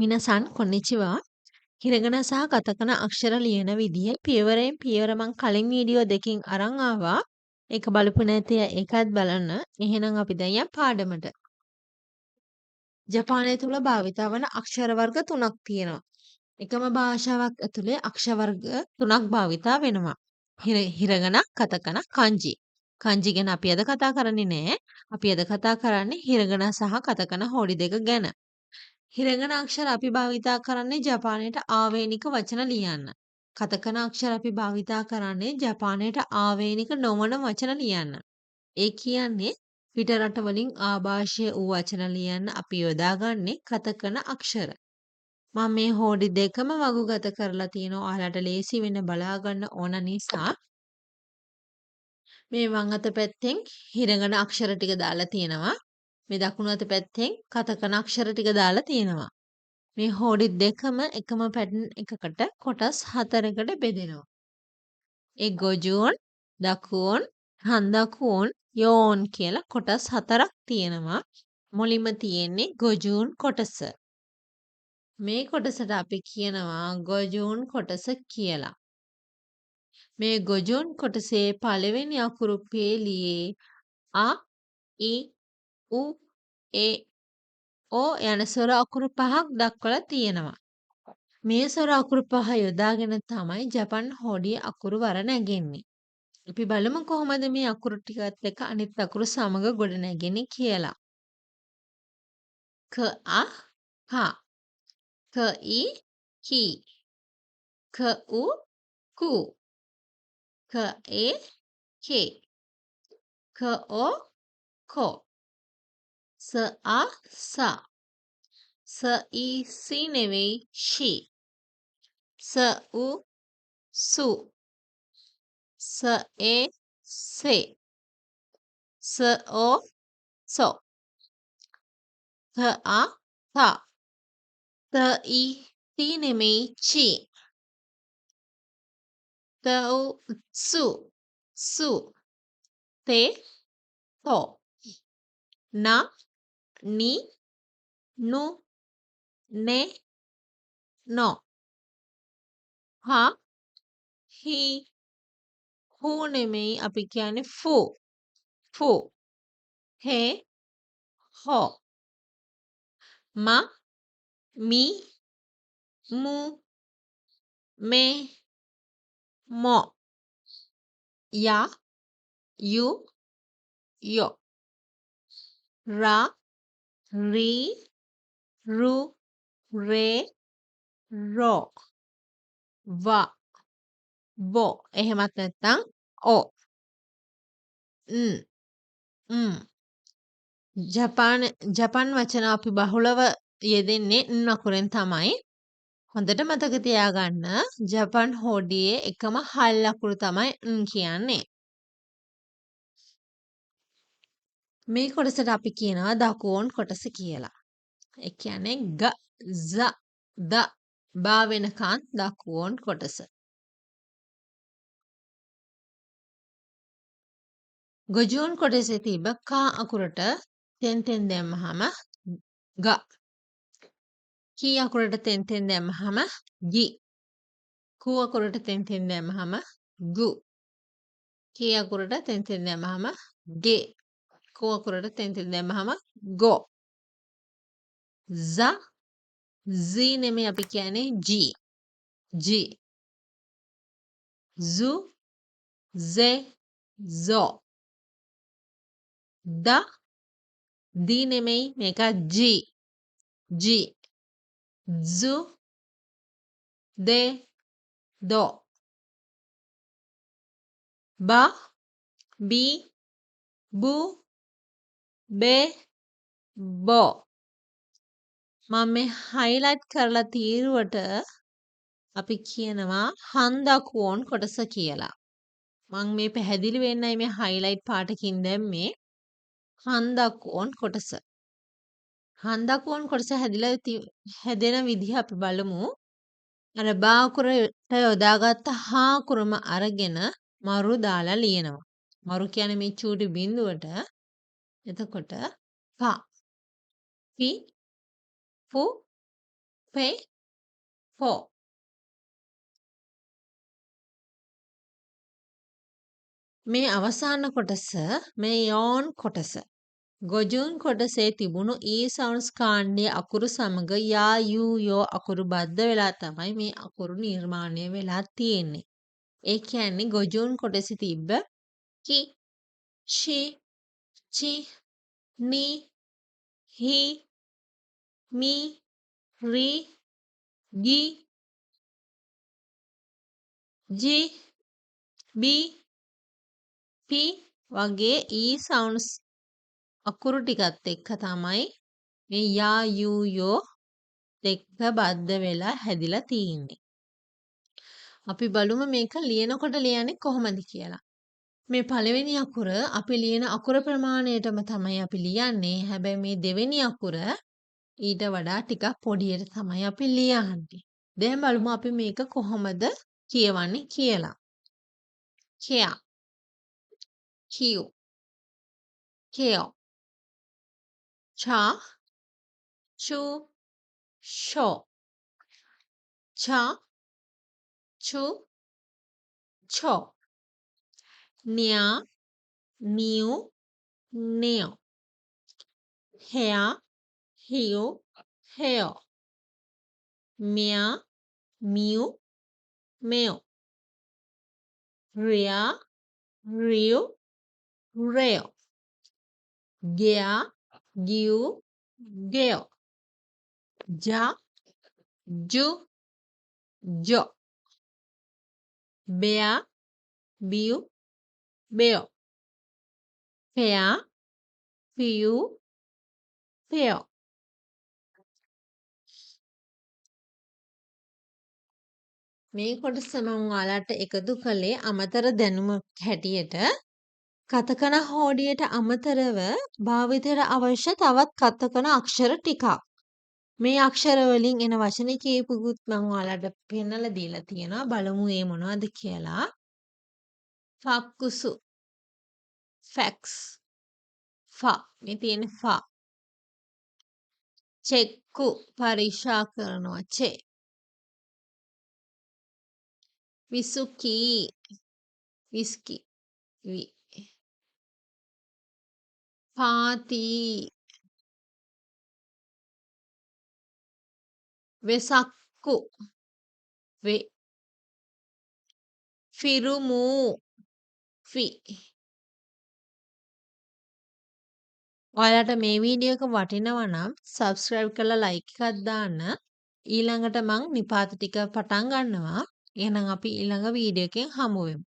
මිනසන් කොන්නිචිවා. හිරගන සහ කතකන අක්ෂර ලියන විදිය පියවරෙන් පියවර මං කලින් වීඩියෝ දෙකකින් අරන් ආවා. ඒක බලපු නැති අය ඒකත් බලන්න. එහෙනම් අපි දැන් යන් පාඩමට. ජපානය තුල භාවිතා වන අක්ෂර වර්ග තුනක් තියෙනවා. එකම භාෂාවක් ඇතුලේ අක්ෂර වර්ග තුනක් භාවිතා වෙනවා. හිරගන, කතකන, කංජි. කංජි ගැන අපි අද කතා කරන්නේ නෑ. අපි අද කතා කරන්නේ හිරගන සහ කතකන හෝඩි දෙක ගැන. හිරගන අක්ෂර අපි භාවිතා කරන්නේ ජපානයට ආවේනික වචන ලියන්න. කතකන අක්ෂර අපි භාවිතා කරන්නේ ජපානයට ආවේනික නොවන වචන ලියන්න. ඒ කියන්නේ පිට රටවලින් ආභාෂය වූ වචන ලියන්න අපි යොදාගන්නේ කතකන අක්ෂර. මම මේ හෝඩි දෙකම වගුගත කරලා තියෙනවා ඔයාලට ලේසි වෙන්න බලා ගන්න ඕන නිසා. මේ වම් අත පැත්තෙන් හිරගන අක්ෂර ටික දාලා තියෙනවා. මේ දකුණු අත පැත්තෙන් කතකන අක්ෂර ටික දාලා තියෙනවා. මේ හෝඩි දෙකම එකම පැටර්න් එකකට කොටස් හතරකට බෙදෙනවා. ඒ ගොජුන්, දකුවන්, හන්දකුවන්, යෝන් කියලා කොටස් හතරක් තියෙනවා. මුලින්ම තියෙන්නේ ගොජුන් කොටස. මේ කොටසට අපි කියනවා ගොජුන් කොටස කියලා. මේ ගොජුන් කොටසේ පළවෙනි අකුරු පේලියේ අ, ඉ, උ, ඒ, ඕ යන ස්වර අකුරු පහක් දක්වලා තියෙනවා. මේ ස්වර අකුරු පහ යොදාගෙන තමයි ජපන් හෝඩිය අකුරු වර නැගෙන්නේ. අපි බලමු කොහොමද මේ අකුරු ටිකත් එක්ක අනිත් අකුරු සමග ගොඩ නැගෙන්නේ කියලා. ක අ ක, ක යි කි, ක උ කු, ක ඒ කෙ, ක ඕ කො, ස අ ස, ස යි සි නෙවෙයි ෂි, ස උ සු, ස ඒ සේ, ස ඕ සෝ, ත අ තා, ත යි ති නෙමෙයි චි, ත උ සු සු, තේ තෝ, න නි නු නේ නො, හ හි, හු නෙමෙයි අපි කියන්නේ ෆු ෆු, හේ හෝ, ම මි මු මේ මො, ය යු යො, රා රී රු රේ රෝ, ව වෝ එහෙමත් නැත්නම් ඕ, න් ම්. ජපන් වචන අපි බහුලව යෙදෙන්නේ න් අකුරෙන් තමයි. හොඳට මතක තියාගන්න ජපන් හෝඩියේ එකම හල් අකුරු තමයි න් කියන්නේ. මේ කොටසට අපි කියනවා දකුවන් කොටස කියලා. ඒ කියන්නේ ග, ઝ, ද, බා වෙනකන් දකුවන් කොටස. ගොජුන් කොටසේ තිබ්බ කා අකුරට තෙන් තෙන් දැම්මහම ග, කී අකුරට තෙන් තෙන් දැම්මහම ගි, කු අකුරට තෙන් තෙන් දැම්මහම ගු, කී අකුරට තෙන් තෙන් දැම්මහම ගේ, කෝ අකුරට තෙන් තෙන් දැම්මහම ගෝ, ઝ ઝී නෙමෙයි අපි කියන්නේ ජී ජී, සු ઝේ ઝෝ, ද දී නෙමෙයි මේක ජී ජී, සු දේ දෝ, බා බී බු බේ බෝ. මම මේ හයිලයිට් කරලා තීරුවට අපි කියනවා හන්දකුවන් කොටස කියලා. මං මේ පැහැදිලි වෙන්නයි මේ හයිලයිට් පාටකින් දැම්මේ. හන්දකුවන් කොටස. හන්දකුවන් කොටස හැදෙන විදිහ අපි බලමු. අර බා අකුරට යොදාගත්ත හා අකුරම අරගෙන මරු දාලා ලියනවා. මරු කියන්නේ මේ චූටි බිඳුවට. එතකොට ප පි පු පෙ, පො. මේ අවසාන කොටස මේ යෝන් කොටස. ගොජුන් කොටසේ තිබුණු ඊ සවුන්ඩ්ස් කාණ්ඩයේ අකුරු සමග යා you යෝ අකුරු බද්ධ වෙලා තමයි මේ අකුරු නිර්මාණය වෙලා තියෙන්නේ. ඒ කියන්නේ ගොජුන් කොටසේ තිබ්බ කි, ෂි, චි, නි, හි, මි, රි, ගි, ජි, බි, පි වගේ ඊ සවුන්ඩ්ස් අකුරු ටිකත් එක්ක තමයි මේ යා you යෝ දෙක බද්ධ වෙලා හැදිලා තියෙන්නේ. අපි බලමු මේක ලියනකොට ලියන්නේ කොහොමද කියලා. මේ පළවෙනි අකුර අපි ලියන අකුර ප්‍රමාණයටම තමයි අපි ලියන්නේ. හැබැයි මේ දෙවෙනි අකුර ඊට වඩා ටිකක් පොඩියට තමයි අපි ලියන්නේ. දැන් බලමු අපි මේක කොහොමද කියවන්නේ කියලා. කියා, කියු, කෙයෝ, චා, චු, ෂෝ, චා, චු, චෝ, න්යා, නියු, නෙයෝ, හෙයා, හියු, හෙයෝ, මෙයා, මියු, මෙයෝ, රියා, රියු, රෙයෝ, ගෙයා, ගියු, ගෙයෝ, ජා, ජු, ජෝ, බෙයා, බියු, බෙයෝ, පෙයා, පියු, පෙයෝ. මේ කොටස මම ඔයාලට එකතු කළේ අමතර දැනුමක් හැටියට. කතකන හෝඩියට අමතරව භාවිතයට අවශ්‍ය තවත් කතකන අක්ෂර ටිකක්. මේ අක්ෂර වලින් එන වචන කීපකුත් මම ඔයාලට පෙන්නලා දීලා තියෙනවා. බලමු ඒ මොනවද කියලා. ෆක්කුසු, ෆැක්ස්, ෆා, මේ තියෙන ෆා. චෙක්කු, පරීක්ෂා කරනවා, චේ. විසුකී, විස්කි, වි. පාති, වෙසක්කු, වේ. ෆිරුමු, ෆි. ඔයාලට මේ වීඩියෝ එක වටිනවා නම් සබ්ස්ක්‍රයිබ් කරලා ලයික් එකක් දාන්න. ඊළඟට මං නිපාත ටික පටන් ගන්නවා. එහෙනම් අපි ඊළඟ වීඩියෝ එකෙන් හමු වෙමු.